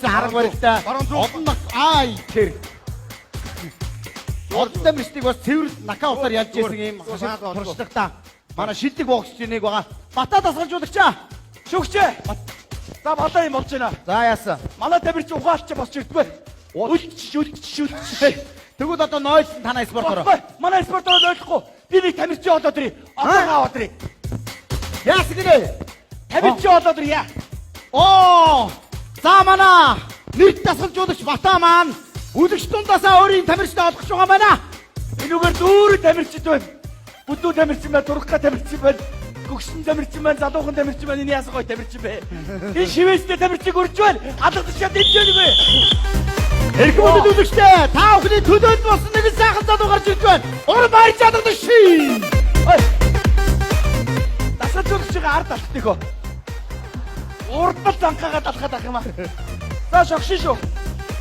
ирсэн хараг баригтай. Баруун зүг. Олон ай тэр. Олон тамирчдыг бас цэвэр нокаутаар ялж ирсэн ийм Зүгээр. туршлагатай. Манай шилдэг боксчийн нэг байгаа. Бата дасгалжуулагчаа. Шүгчээ. За балаа юм болж байна. За яасан. Манай тамирчин ухаалч босч ирдгүй. Үлдчих, үлдчих, үлдчих. Тэгвэл одоо нойлсон танай спортоор. Болохгүй. Манай спортоор ойлгохгүй. Би нэг тамирчин олоод ирье. Одоо аваад ирье. Яасан гинэ? Тамирчин олоод ирье. Оо! За манай нэрт дасгалжуулагч Бата маань үлэгч дундаасаа өөрийн тамирчдаа олгож байгаа байна. Энүүгээр дүүрэн тамирчид байна. Бүдүү тамирчин байна, турхга тамирчин байна. Гөгсөн тамирчин байна, залуухан тамирчин байна. Энэ яасан гоё тамирчин бэ? Энэ шивээстэй тамирчиг үрж байна. Алгадчихад дэмжээнэ вэ? Эрхэм хүндэт үзэгчдээ, та бүхний төлөөд болсон нэгэн сайхан залуу гарч ирж байна. Уран баярч чаддаг шин. Ой. Дасгалжуулагчийн ард алтдаг хөө. Урдтал занхаагаа далхаад ах юм аа. За шогшин шүү.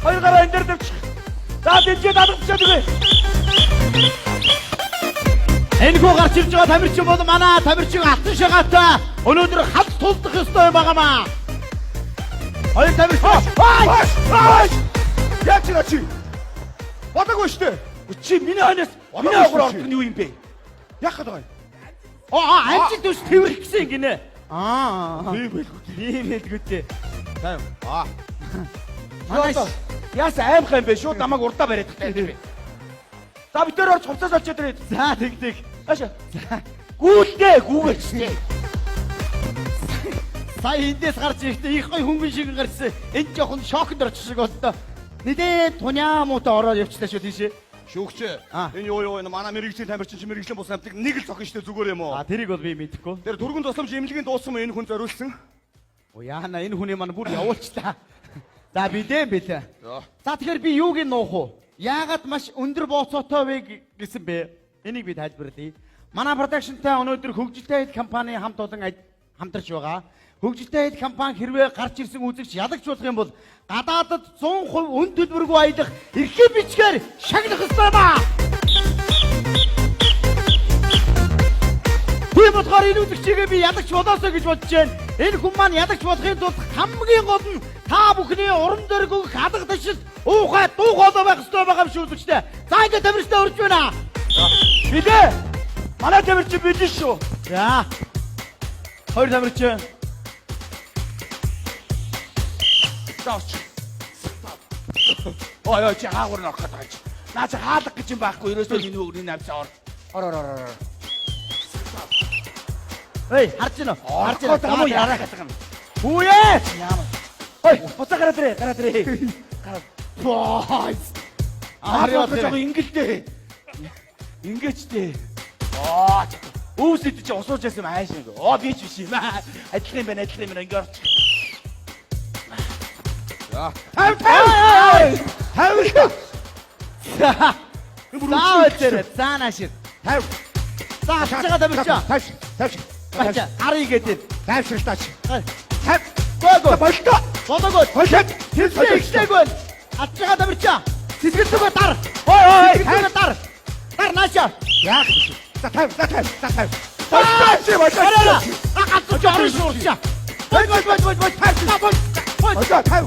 Хоёр гараа энэ дээр тавьчих. За дэмжээд алгадчихад үгүй. Энэхүү гарч ирж байгаа тамирчин бол манай тамирчин алтан шагаатай өнөөдөр халт тулдах ёстой юм байгаамаа. Хоёр тамирчин. Ай! Хаш! Яаж чина чи? Бодоогүй шүү дээ. Чи миний хойноос миний хойгоор ордог нь юу юм бэ? Яах гээд байгаа юм? Оо, амжилт төс тэрвэрх гэсэн гинэ. Аа. Тийм байлгүй. Тийм хэлгүү дээ. Тайв. Аа. Манай Яас аймхай юм бэ? Шууд намайг урдаа бариад тахтай юм бэ? За бид тэр орж хувцас олчоод ирээд. За тэг тэг. Аша. Гүүлдэ гүүгээч тээ. Сая эндээс гарч ирэхдээ их гой хөнгөн шиг гарчсан. Энэ жоохон шоконд орчих шиг боллоо. Нилээ туняа муутай ороод явчлаа шүү тийшээ. Шүүгч. Аа. Энэ юу юу энэ манай мэрэгжлийн тамирчин чи мэрэгжлийн бус амтлаг нэг л зохин штэ зүгээр юм уу? А тэрийг бол би мэдэхгүй. Тэр түргэн тусламж эмнэлгийн дууссан энэ хүн зориулсан. Оо яана энэ хүний маань бүр явуулчлаа. За билээ билээ. За. За тэгэхээр би юуг нь нуух вэ? Яагаад маш өндөр бооцоотой вэ гэсэн бэ? Энийг би тайлбарлая. Манай продакшнтай өнөөдөр хөгжилтэй хэл компани хамт олон хамтарч байгаа. Хөгжилтэй хэл компани хэрвээ гарч ирсэн үзэгч ялагч болох юм бол гадаадад 100% үн төлбөргүй аялах эрхийн бичгээр шагнах ёстой юм аа. Тийм болохоор энэ үзэгчийгээ би ялагч болоосоо гэж бодож байна. Энэ хүн маань ялагч болохын тулд хамгийн гол нь та бүхний урам зориг өгөх алга ташил уухай дуу хоолой байх ёстой байгаа юм шүү үзэгчдээ. За ингээд тамирчдаа урьж байна. Билээ. Манай тамирчин билээ шүү. За. Хоёр тамирчин. За орч. Ой ой чи хаагур нь орох гэдэг юм чи. Наа чи хаалга гэж юм байхгүй. Ерөөсөө энэ өгний намсаа ор. Ор ор ор ор. Эй, харж байна уу? Харж Харж байгаа юм уу байна. яраа гэдэг юм. Хүүе! Яамаа. Ой, буцаа гараад ирээ, гараад ирээ. Гараад. Бой. Хараа жоо ингэлдээ. Ингээч дээ. Аа. Өвс идэж чи усууж яасан юм ааш нэг. Оо би ч биш юм аа. Адилхан юм байна, адилхан юм байна. Ингээ орч. За. 50 50. 50 л. За. За өчөрэ. За наашир. 50. За авч байгаа тамирчин. 50. 50. Бача, арыг гэдэг. 50 л таач. 50. Гоо гоо. Болтой. Болоогоо. Болтой. Тэвсээ ихтэйг байна. Авч байгаа тамирчин. Сэтгэлзүүгээ дар. Ой ой. Сэтгэлзүүгээ дар. Дар нааша. Яах вэ? За 50, за 50, за 50. Болтой чи болтой. Араа. Галзууч орно шүү урчаа. Бой бой бой бой бой 50. Бой. Бой. Болтой 50.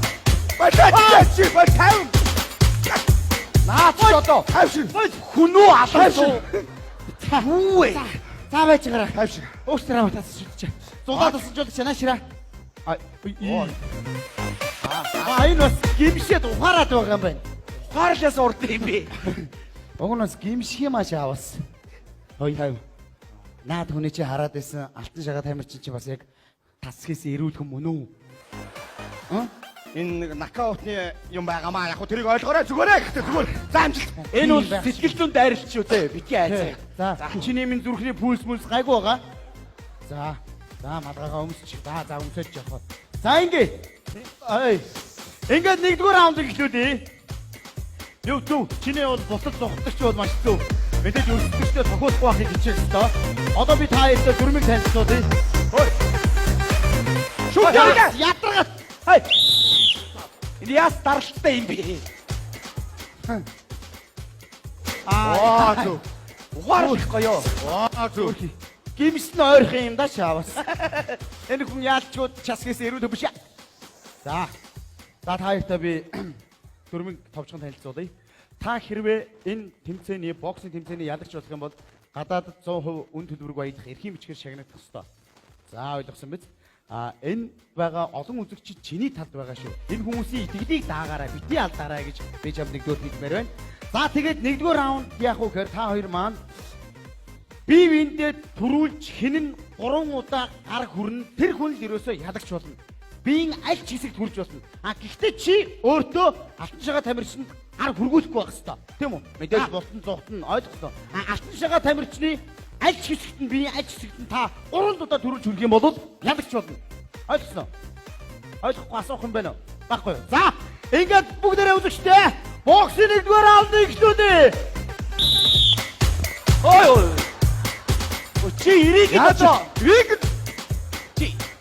Болтой чи бой 50. Наа чи одоо 50. хүн үү алгасуу. Юу вэ? За байж гараа. 50. Өөртөө аваа тасч үлчээ. Зулаа тасч үлчээ наашира. А А энэ бас гимшээд ухаарад байгаа юм байна. Ухаарлаас урд юм бэ. Уг нь бас гимших юм ааш аваас. Хой 50. Наад хүний чи хараад байсан алтан шагаа тамирчин чи бас яг тас хийсэн эрүүл хүн мөн үү? Энэ нэг нокаутны юм байгаамаа. Яг хөө тэрийг ойлгоорой зүгээрээ гэхдээ зүгээр. За амжилт. Энэ бол сэтгэл зүйн дайралт шүү дээ. Битгий айцаа. За чиний минь зүрхний пульс мүлс гайгүй байгаа. За. За малгайгаа өмсч. За за өмсөж явах. За ингээ. Ай. Ингээд нэгдүгээр раундыг эхлүүлье. Юу зүв чиний бол бусад зугтагч бол маш зөв. Мэдээж өрсөлдөгчдөө тохиолдохгүй байхыг хичээх ёстой. Одоо би та хоёртой дүрмийг танилцуулъя. Хой. Шүүх. Ядаргаад. Хай. Энэ яас даралттай юм бэ? Аа зүг. Ухаарлахгүй юу? Аа зүг. Гимс нь ойрхон юм да шаавас. Энэ хүн яалчгууд час хийсэн эрүүл биш. За. За, та хоёртой би дөрмөг товчхон танилцуулъя. Та хэрвээ энэ тэмцээний, боксны тэмцээний ялагч болох юм бол гадаадд 100% үн төлбөргүй аялах эрхийн бичгээр шагнагдах ёстой. За, ойлгосон биз? А, энэ байгаа олон үзэгчид чиний талд байгаа шүү. Энэ хүмүүсийн итгэлийг даагаарай, бити алдаарай гэж би чамд нэгдүгээр хэлмээр байна. За, тэгээд нэгдүгээр раунд яах вэ гэхээр та хоёр маань бие биендээ түрүүлж хэн нь 3 удаа гар хүрнэ, тэр хүн л ерөөсөө ялагч болно. Биеийн аль ч хэсэгт хүрж болно. А, гэхдээ чи өөртөө алтан шагаа тамирчинд гар хүргүүлэхгүй байх хэвээр. Тийм үү? Мэдээж бултан зугтан ойлгосон. А, алтан шагаа тамирчны аль ч хэсэгт нь, биеийн аль ч хэсэгт нь та 3 удаа түрүүлж хүрэх юм бол ялагч болно. Ойлгосноо? Ойлгохгүй асуух юм байна уу? Байхгүй юу? За, ингээд бүгдээрээ үзэгчтэй. Боксын нэгдүгээр раундыг эхлүүлье. Ой ой. Өө, чи ирийг Яаж одоо ирийг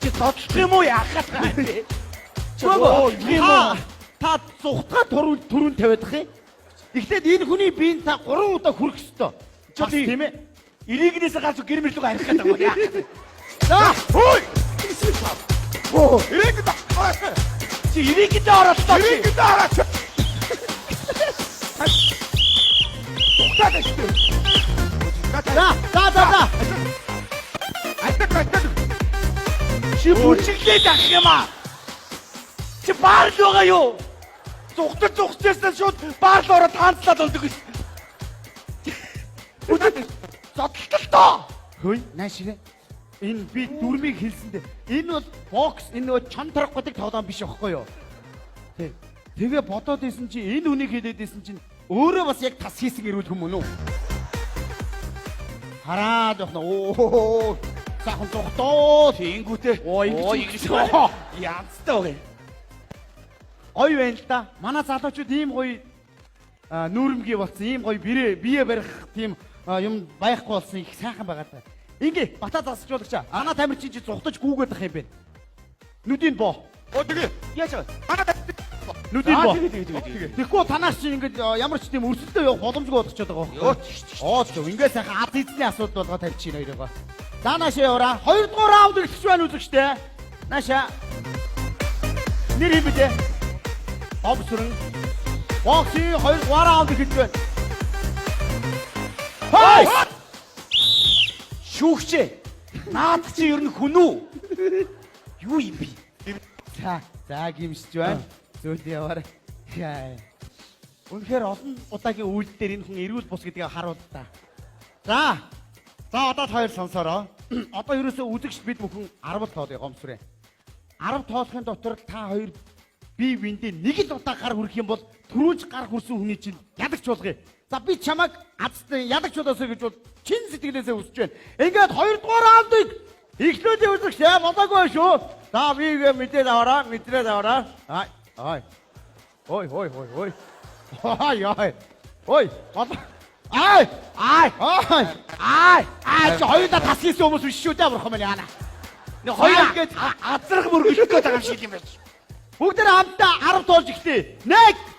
чи зодлох юм уу, яах вэ? Чи зодлох юм уу? Та зугтгаа түрүүн түрүүн тавиад ах юм. Эхлээд энэ хүний биеийн та 3 удаа хүрэх ёстой. Чи Тийм ээ? Иригнээс гарч гэр мэрлүүг харих гэдэг юм яах вэ? За, Хөөй! Ирийг Чи иргэдээ оролцоо чи. Ирийг дараач. Тухтаад шүү дээ. За, за, за, за. Айтаг айтаг. Чи бүжиглээд ах юм аа. Чи баар л байгаа юу? Зүхтэр зүхтэйсэн шууд баар л ороод таанцлаад болдог гэж. Үгүй, зодтолтой. Хөөй, нааширэ. Энэ би дүрмийг хэлсэндээ энэ бол бокс, энэ нөгөө чон торох гэдэг тоглоом биш байхгүй юу? Тэ. Тэгээ бодоод исэн чи энэ үнийг хэлээд исэн чинь өөрөө бас яг тас хийсэн эрүүл хүмүүс үү? Хараад явах нь оо, сайхан зүхтөө. Тэнгүүтээ. Оо, ингэж ингэж янзтай байгаа юм. Гоё байна л да. Манай залуучууд ийм гоё нүүрмгий болсон, ийм гоё бие бие барих тийм юм байхгүй болсон, их сайхан байгаа даа. Ингээ бата засажуулагчаа. Манай тамирчин чи зугтаж гүүгээд ах юм бэ. Нүдийн боо. Оо, тэгээ. Яаж байгаа? Манай Нүдийн боо. Тэгээ тэгээ тэгээ тэгээ. Тэгэхгүй танаас чи ингээд ямар ч тийм өрсөлдөө явах боломжгүй болгочоод байгаа байхгүй. Йоо, тийш тийш. Оо, зөв. Ингээ сайхан аз эзний асуудал болгоо тавьчих ин хоёроо. За, наашаа яваараа. Хоёрдугаар раунд эхэлж байна, үзэгчтэй. Наашаа. Нэр хэм бэлээ? Гомсрон. Боксын хоёрдугаар раунд эхэлж байна. Хой! Шүүгчээ. Наад чи ер нь хүн үү? Юу юм бэ? За, за, гимшиж байна. Зүйл яваарай. Яа. Үнэхээр олон удаагийн үйлдэл дээр энэ хүн эрүүл бус гэдгийг харуул та. За. За, одоо та хоёр сонсороо. Одоо ерөөсөө үзэгч бид бүхэн 10 тоолъё, гомсрээ. 10 тоолохын дотор та хоёр бие биендээ нэг л удаа гар хүрэх юм бол түрүүлж гар хүрсэн хүний чинь ялагч болгоё. За, би чамайг азтай ялагч болоосой гэж бол чин сэтгэлээсээ хүсэж байна. Ингээд хоёрдугаар раундыг эхлүүлээ, үзэгч яа болоогүй шүү. За, би мэдээд аваараа, мэдрээд аваараа. Ай, ай. Ой, ой, ой, ой. Ой, ой. Ой, бол. Ай, Ай! ай. Ай! Ай, чи хоёулаа тас хийсэн хүмүүс биш шүү дээ, бурхан минь яана. Нэг хоёр За. ингээд азрах мөргөлөх гээд байгаа юм шиг юм байна. Бүгд тэр хамтдаа 10 тоолж эхлэе. 1.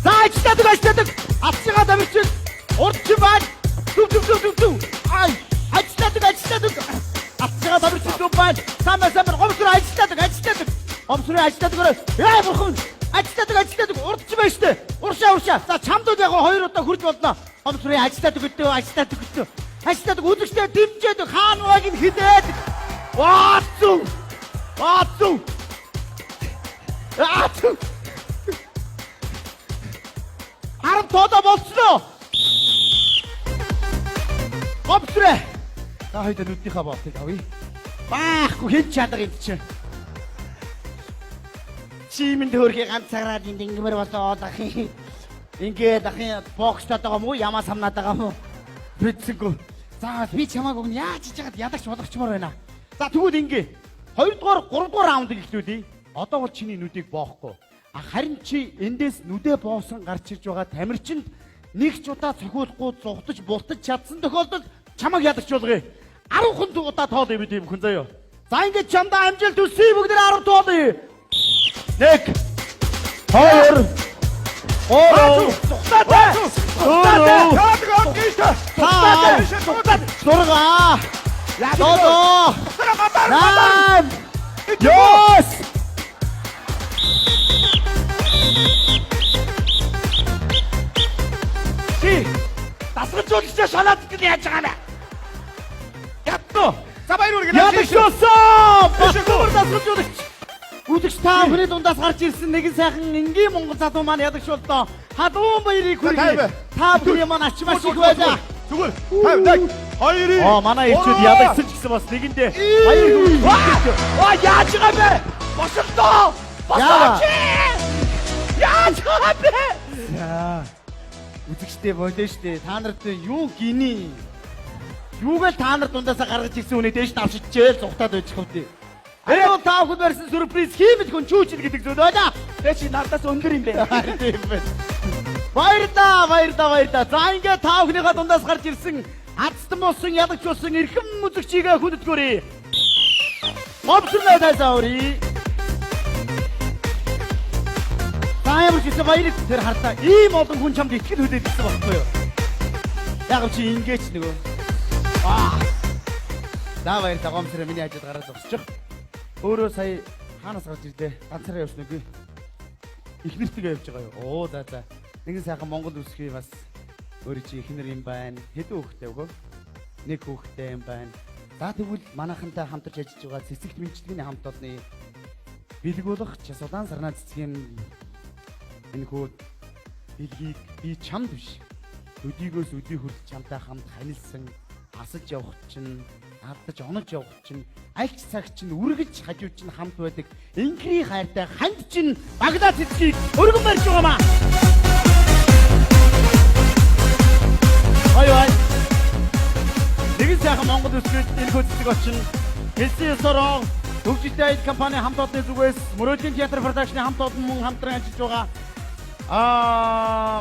За, ажилладаг, ажилладаг. Алчгаа дамжиж урд чи байна. Төв, төв, төв, төв, төв. Ай, ажилладаг, ажилладаг. Алчгаа дамжиж төв байна. Самаа самаа, гомсроо ажилладаг, ажилладаг. Гомсроо ажилладаг. Яа, бурхан. Ажилладаг, ажилладаг. Урд чи байна штэ. Уршаа, уршаа. За, чамд яг хоёр удаа хүрж болно. Гомсроо ажилладаг өдөө, ажилладаг өдөө. Ажилладаг, үзэгчдээ дэмжиж хаана байгааг нь хилээд. Ваа, зү. Аа, зү. Аа, зү. 10 тоолоо болцлоо. Гомсрээ. Та хоёул нүднийхээ боолтыг авъя. Баахгүй хэн чадаг юм чинь. Чимэнд хөөрхий ганцаараа энд ингэмэр болоод ах юм. Ингээд ахын бокстод байгаа мó, ямаа самнаад байгаа мó. Мэдсэнгүү. За, би чамааг өгнө, яаж хийж яагаад ялагч болгочмоор байна. За, тэгвэл ингээ. 2 дугаар, 3 дугаар раундыг эхлүүлье. Одоо бол чиний нүдийг боохгүй. А, харин чи эндээс нүдэ боосон гарч ирж байгаа тамирчинд нэг ч удаа цохиулахгүй зугтаж бултаж чадсан тохиолдолд чамайг ялагч болгоё. 10 хүн удаа тоолъё бид юм хүн заяа. За, ингээд чамдаа амжилт хүсье, бүгд 10 тоолъё. 1 2 3 Зүхтаатай! 4 Яадаг ордгийн шүү. 5 6 7 8 Yes! Чи дасгалжуулагчаа шалаад итгэл яаж байгаа юм бэ? Ятно. За баяр хүргэнэ. Ядагшуулсан. Батбар дасгалжуулагч. Үзэгч та бүхний дундаас гарч ирсэн нэгэн сайхан энгийн монгол залуу маань ядагшуултаа. Халуун баярыг хүргэе. Та бүхний маань ач маш их байлаа. Зүгээр. 51 2 Оо манай ирчүүд ядагсан ч гэсэн бас нэгэндээ баяр хүргэе. Аа яаж байгаа юм бэ? Босолтоо! Яава. Босооч! Яаж байгаа юм бэ? За. Үзэгчтэй болоо штэ. Та нарт юу гинэ? Юуг л та нар дундаасаа гаргаж ирсэн үнийг дээш давшичээл зүхтаад байж хөвдөө. Энэ бол та бүхэнд барьсан сюрприз хиймэл хүн чүүчил гэдэг зүйл байлаа. Тэ чи надаас өндөр юм бэ? Харин тийм байна. Баярлаа, баярлаа, баярлаа. За ингээд та бүхнийхээ дундаас гарч ирсэн азтан болсон, ядагч болсон эрхэм үзэгчийгээ хүндэтгэөрэй. Гомсрноо тайсаурий. За ямар ч гэсэн баярыг тэр хардаа. Ийм олон хүн чамд итгэл хүлээж ирсэн байхгүй юу? Яг чи ингээч нөгөө. Аа. За баярлалаа гомсроо миний хажууд гараад зогсчих. Өөрөө сая хаанаас гарч ирлээ? Ганцаараа явсан үгүй. Эхнэртэйгээ явж байгаа юу? Оо за за. Нэгэн сайхан Монгол үсгий бас өөрөө чи эхнэр юм байна. Хэдэн хүүхэдтэй өгөө? Нэг хүүхэдтэй юм байна. За тэгвэл манайхантай хамтарч ажиллаж байгаа цэцэгт мэнчилгээний хамт олонны бэлэг болох Часулаан сарнаа цэцгийн энэхүү бэлгийг би чамд биш. Өдийгөөс өдий хүртэл чамтай хамт ханилсан, асаж явах чинь, алдаж онож явах чинь, аль ч цаг чинь үргэлж хажуу чинь хамт байдаг инкри хайртай ханд чинь баглаа цэцгийг өргөн барьж байгаамаа. Ой ой. Нэгэн сайхан Монгол өсгөд энэхүү цэцэг очин хэлсэн ёсороо Төвжилтэй аял компани хамт олонны зүгээс Мөрөөдлийн театр продакшны хамт олон мөн хамтран ажиллаж байгаа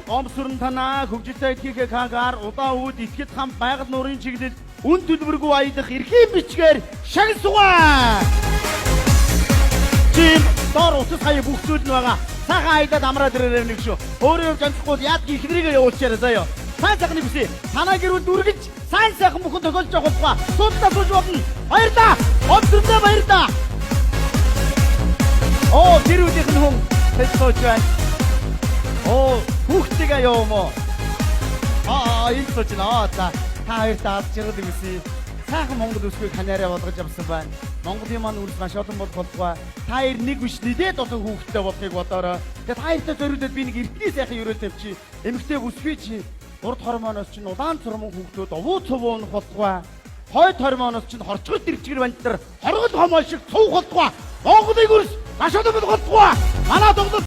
гомсүрэн танаа хөгжилтэй ККК-гаар удаан үүд итгэл хамт байгаль нуурын чиглэл үн төлбөргүй аялах эрхийн бичгээр шагн сугаа. Чим дор утас хаяа бүх зүйл нь байгаа. Сайхан аялаад амраад ирээрэй нэг шүү. Өөрөө явж амжихгүй бол яад ихнэрийгээ явуулчаарай заяа. Сайн сайхны бүсээ. Танаа гэрүүл үргэлж сайн сайхан бүхэн тохиолж явах болтугай. Суудлаа сууж болно. Баярлаа. Гомсүрэндээ баярлаа. Оо гэр бүлийнх нь хүн тэд сууж байна. Оо, хүүхдтэйгээ яв юм уу? Аа, энэ сууж байна. Аа, за. Та хоёрт аз жаргал хүсье. Сайхан Монгол өсгөйг ханаараа болгож авсан байна. Монголын маань үрс маш олон бол болтугай. Та хоёр нэг биш нилээд олон хүүхэдтэй болохыг бодоорой. Тэгээ та хоёртой зориулаад би нэг эртний сайхан ерөөл тавьчих. Эмэгтэй бүсгүй чи урд хормоноос чинь улаан цурман хүүхдүүд овуу цувуу унах болтугай. Хойд хормоноос чинь хорчгол дэрчгэр банд нар хоргол хомоо шиг цув болтугай. Монголын үрс маш олон бол болтугай. Манай тоглолт